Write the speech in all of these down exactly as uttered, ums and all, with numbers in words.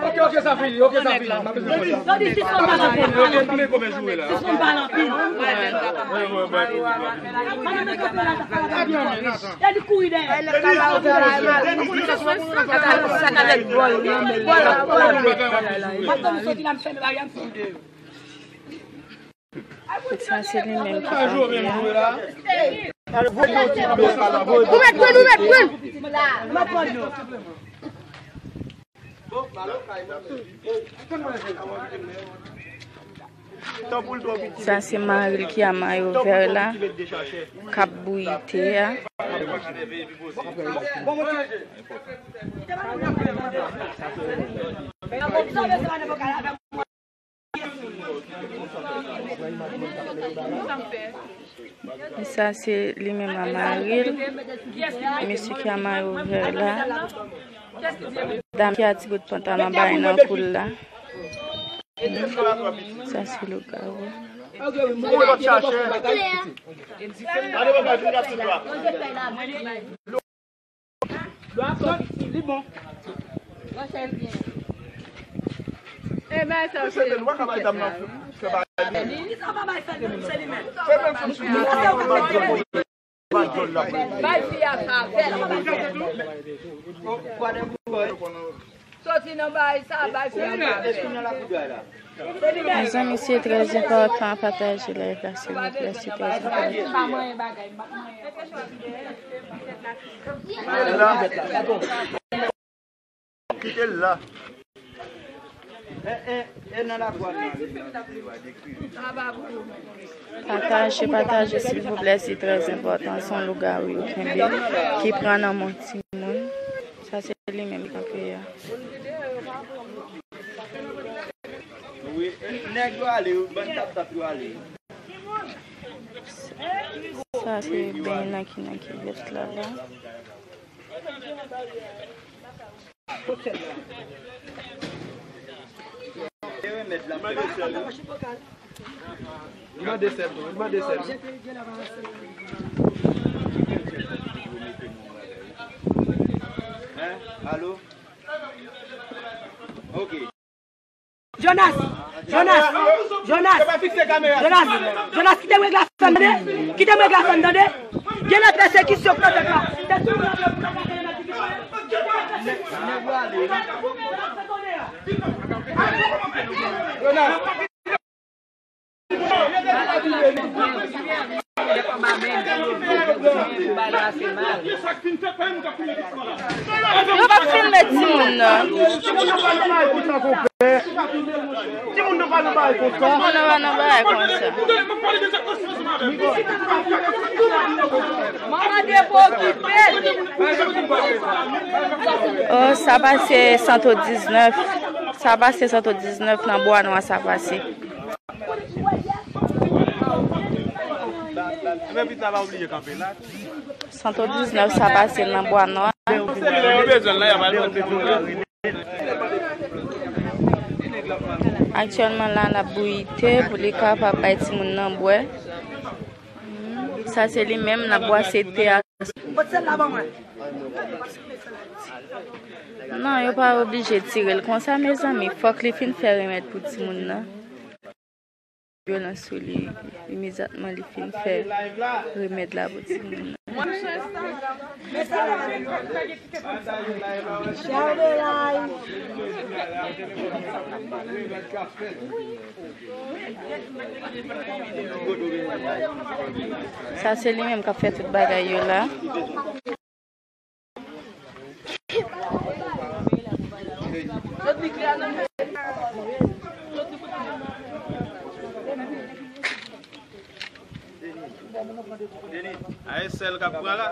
Ok, ok, sa fini, ok, sa fini. M ap bezwen konn sa. Yo di si son pa nan anpil. Ok, m konnen kòman joure la. Si son pa nan anpil. Madanm nan kanpe la, sa pa la byen. Yo di kouri dèyè. Madanm soti la, m fèmen bagay, m fini deyò. Sa se li menm ki kanpe a. Ou mèt pran, ou mèt pran. Sa se mari l ki a mayo vè la, k ap bouyi te a. Sa se li menm a mari l. Mesye ki a mayo vè la. Dam ki a ti bout pantalon bay nan kou l la. Sa se lougawou. Li bon. E bay sa se. Bay fi a pa bèl. Soti nan bay sa, bay fè yon bagay. Mezanmi, se trè enpòtan, pataje live la, silvouplè, se trè enpòtan. Kite l la. E, e, e nan lavwa nou. Pataje, pataje, silvouplè, se trè enpòtan. Se yon lougawou yo kenbe, ki pran nan men timoun. Sa se li menm ki kanpe a. Wi, e, nèg yo ale, wi, bann tap tap yo ale. Sa se benyen nan ki nan kivèt la, la. Li mande sèl tou, li mande sèl. Hein? Alo? Ok. Jonas! Jonas! Jonas! Jonas! Jonas, kite m regle afè m, tande? Kite m regle afè m, tande? Gen lòt pèsekisyon k nan tèt la. Tèt sou moun nan. Jonas! Yo p ap filme timoun nan. Timoun nan pa nan bagay konsa. Timoun nan pa nan bagay konsa. Manman de pou okipe. Oh, sa pase santo diznèf. Sa pase santo diznèf nan Bwa Nwa, sa pase. Santo diznèf, sa pase nan Bwa Nwa. Aktyèlman la, l ap bouyi te pou li kapab bay timoun nan bwè. Sa se li menm, l ap bwase te a. Non, yo pa oblije tire l konsa, mezanmi. Fòk li fin fè remèd pou timoun nan. Vyolans sou li imedyatman li fin fè remèd la pou timoun nan. Sa se li menm k ap fè tout bagay yo la. Aye sèl k ap pran la.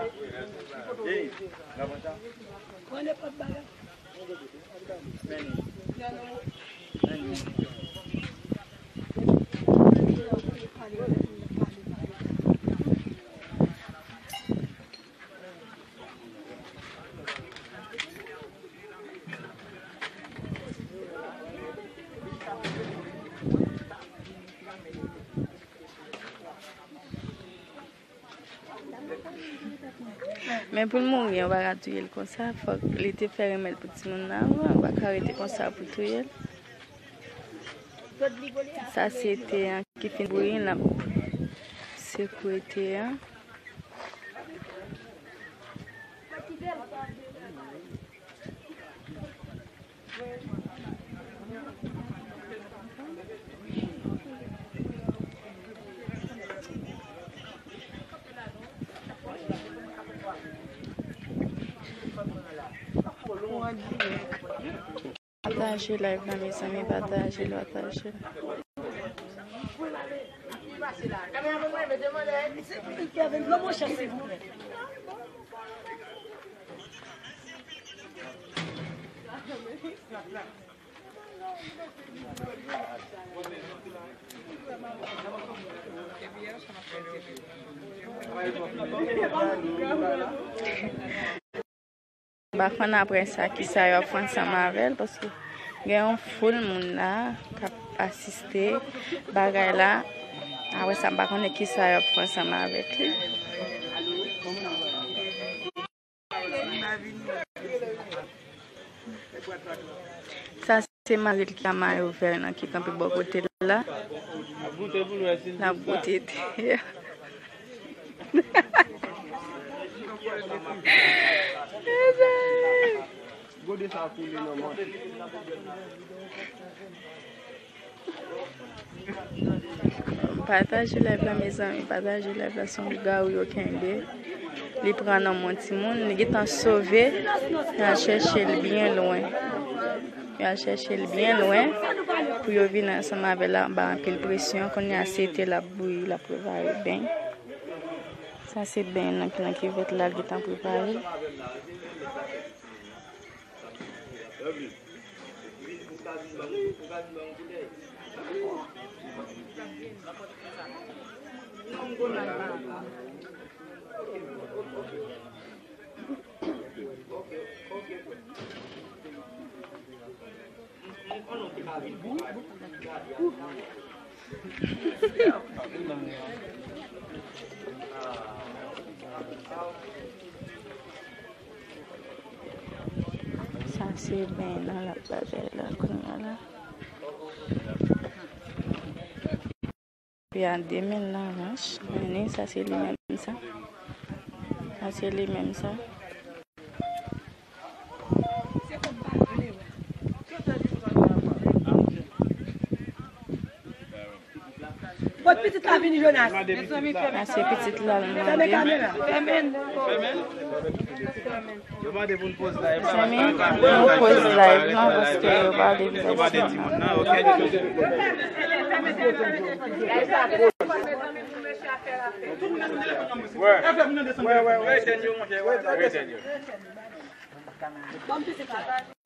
Pran nenpòt bagay. Men pou l mouri an, yo pa ka touye l konsa. Fòk li te fè remèd pou timoun nan avan. Yo pa ka rete konsa pou touye l. Sa se te an ki fin bouyi, n ap sekwe te an. Pataje live la, mezanmi, pataje l, pataje l. M pa konn apre sa kisa yo ap fè ansanm avè l, paske gen yon foul moun la k ap asiste bagay la. Apre sa, m pa konnen kisa yo ap fè ansanm avèk li. Sa se mari l ki a mayo vè nan ki kanpe bò kote l la. L ap goute te a. Pataje live la, mezanmi, pataje live la, se yon lougawou yo kenbe. Li pran nan men yon timoun, li gentan sove, y al chèche l byen lwen. Y al chèche l byen lwen pou yo vin ansanm avè l anba anpil presyon. Kounye a se te l ap bouyi, l ap prepare beny. Sa se beny nan, nan kivèt la, l gentan prepare l. Sa se beny nan l ap bagay la kounye a la. Epi a de men l nan manch. Mennen, sa se li menm sa. Sa se li menm sa. Kot pitit la vini, Jonas? Mande pitit la. Sa se pitit la, l mande. Fèmen kamera. Fèmen. Yo mande pou n poz live la. Mezanmi, nou poz live la paske yo pa vle vizaj timoun nan. Wè, wè, wè.